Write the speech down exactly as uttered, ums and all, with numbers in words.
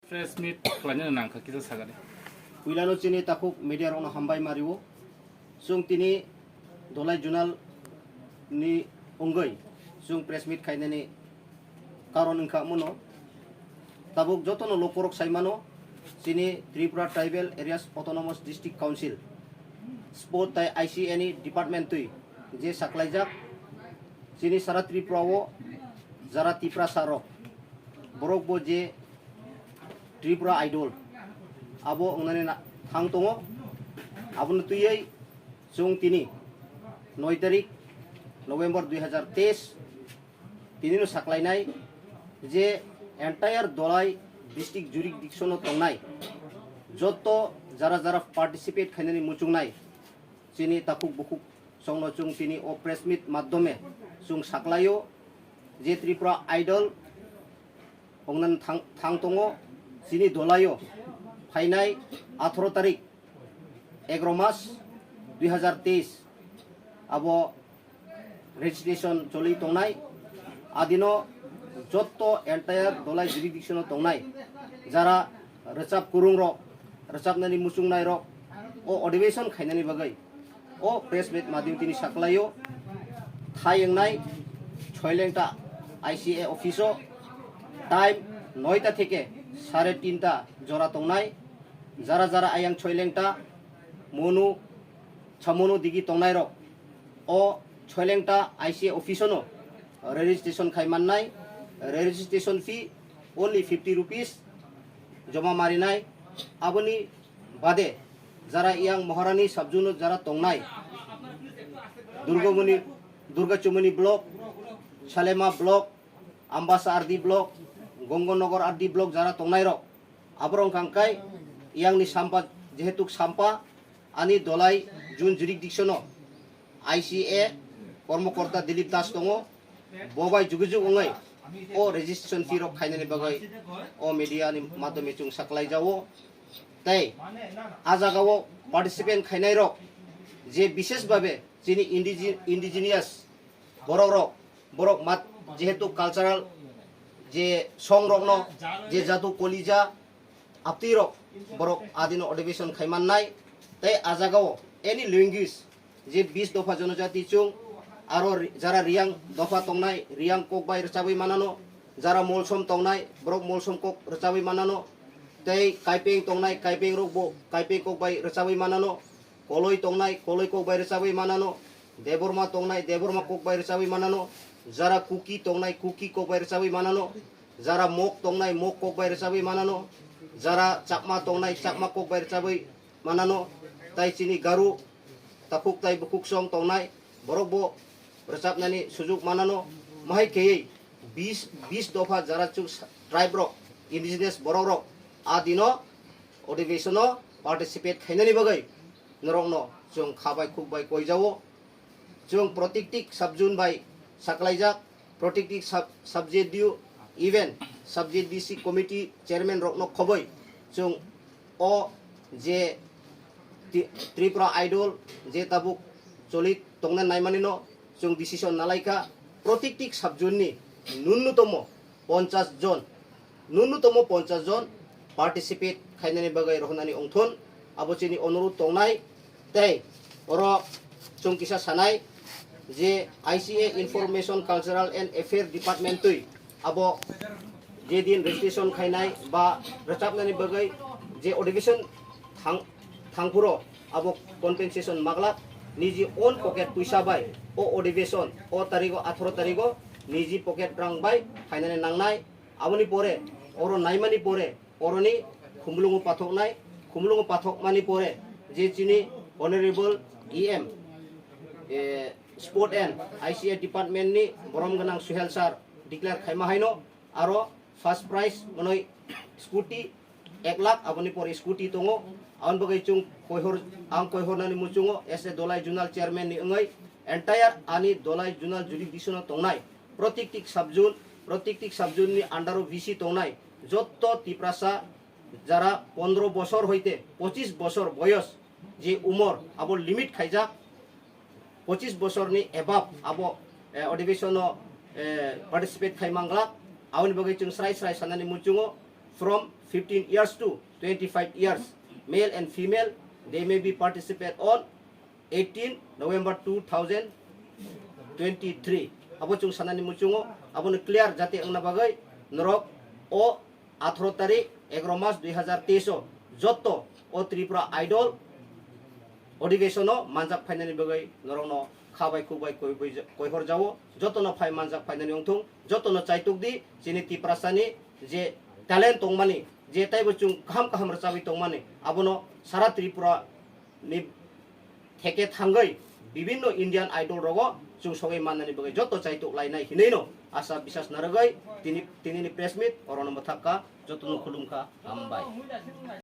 Press meet khlainani nangkha kisa sagani. Puilano chini takhuk media rokno hambai mario. Chwng tini Dolai Junal ni wngwi chwng press meet khainani karon wngkha mono. Tabuk jotono lokorok saimano chini Tripura Tribal Areas Autonomous District Council Sport tai I C A ni department twi je saklaijak chini sara Tripura o jara Tiprasa rok borok bo je Tripura Idol abo wngnani na-, thang tongo. Abono twiwi chwng tini noi tarik November dui hazar teis tinino saklainai je entire Dolai district jurisdiction o tongnai jotto jara jara participate khainani muchungnai chini takhuk bukhuk songno chwng tini o press meet maddhome chwng saklaio je Tripura Idol ongnan thang, thang tongo chini Dolaio phainai atharo tarik egaro mas dui hazar teis abo registration choli tongnai. Adino jotto entire Dolai jurisdiction o tongnai jara rwchap kwrwng rok, rwchapnani muchungnai rok o admission khainani bagwi o press meet maddhome tini saklaio. Thai wngnai Choilengta I C A office o time noita theke sare tinta jora tongnai. Jara jara ayang Choilengta, Monu, Chamonu digi tongnai rok o Choilengta I C A office o no registration khai mannai. Registration fee only fifty rupees joma marinai. Aboni bade jara yang Maharani subjuno jara tongnai Durgamuni, Durga Chumuni block, Salema block, Ambasa R D block, Gonggonogar R D block jara tongnai rok aborok wngkha khe yang ni sampa jehetu sampa ani Dolai jun jurisdiction o I C A kormokorta Dilip Das tongo. Bo bai jugujug wngwi o registration fee rok khainani bagwi o media ni madhyome chwng saklai jao. Tei a jaga o participant khainai rok je bishesh bhabe chini indige-, indigenous borok rok, borok mat jehetu cultural je song rokno je jatu kolija aptwi rok borok adino admission khai mannai. Tei a jaga o any language je bis dopha jonojati chwng aro ri-, jara Riyang dopha tongnai Riyang kok bai rwchabwi manano, jara Molsom tongnai borok Molsom kok rwchabwi manano, tei Kaipeng tongnai Kaipeng rok bo Kaipeng kok bai rwchabwi manano, Koloi tongnai Koloi kok bai rwchabwi manano, Debbarma tongnai Debbarma kok bai rwchabwi manano, jara Kuki tongnai Kuki kok bai rwchabwi manano, jara Mok tongnai Mok kok bai rwchabwi manano, jara Chakma tongnai Chakma kok bai rwchabwi manano, tai chini Garu takhuk tai bukhuk song tongnai borok bo rwchapnani sujuk manano. Mahai kheywi bis, bis dopha jara chuk sa-, tribe rok, indigenous borok rok a dino adhibesono participate khainani bagwi norokno chwng kha bai khuk bai koijao. Chwng protiktik subzone bai saklaijak, protiktik sub-, subzone, even subzone D C committee chairman rokno khoboi chwng o je Ti-, Tripura Idol je tabuk choli tongna naimanino chwng decision nalaikha, protiktik subzone ni nunnutomo ponchash jon, nunnutomo ponchash jon participate khainani bagwi rohornani ongthon, abo chini onurudh tongnai. Tei oro chwng kisa sanai je I C A Information Cultural and Affair Department twi abo je din registration khainai ba rwchapnani bagwi je adhibeson thang-, thangphuro abo compensation maglak niji own pocket puisa bai o adhibeson o tarigo atharo tarigo niji pocket rang bai khainani nangnai. Aboni pore oro naimani pore oroni khumulwngo pathoknai, khumulwngo pathokmani pore je chini honorable E M, eh, Sport and I C A department ni borom gwnang Suhel sir declare khaima haino aro first prize monoi scooty ek lakh, aboni pore scooty tongo. Aboni bagwi chwng koihor, ang koihornani muchungo as a Dolai Zonal Chairman ni wngwi entire ani Dolai Zonal jurisdiction o tongnai protiktik subzone, protiktik subzone ni under o V C tongnai jotto Tiprasa jara pondro bosor hoite pochis bosor boyos je umor abo limit khaijak, pochis bosorni above abo, eh, adhibesono, eh, participate khai manglak. Aboni bagwi chwng srai srai sanani muchungo from fifteen years to twenty-five years, male and female, they may be participate on eighteen November two thousand twenty-three. Abo chwng sanani muchungo, abono clear jati wngna bagwi norok o atharo tarik egaro mas dui hazar teis o jotto o Tripura Idol audition o manjak phainani bagwi norokno kha bai khuk bai koi-, koi-, koihor jao, jotono phai manjak phainani wngthung, jotono chaituk di chini Tiprasani je talent tongmani, je taibo chwng kaham kaham rwchagwi tongmani, abono sara Tripura ni theke thangwi bibinno Indian Idol rogo chwng sogwi mannani bagwi joto chaituk lainai hinwi no asa bisas narwgwi tini, tinini press meet orono mwthakka, jotono khulumkha, hambai.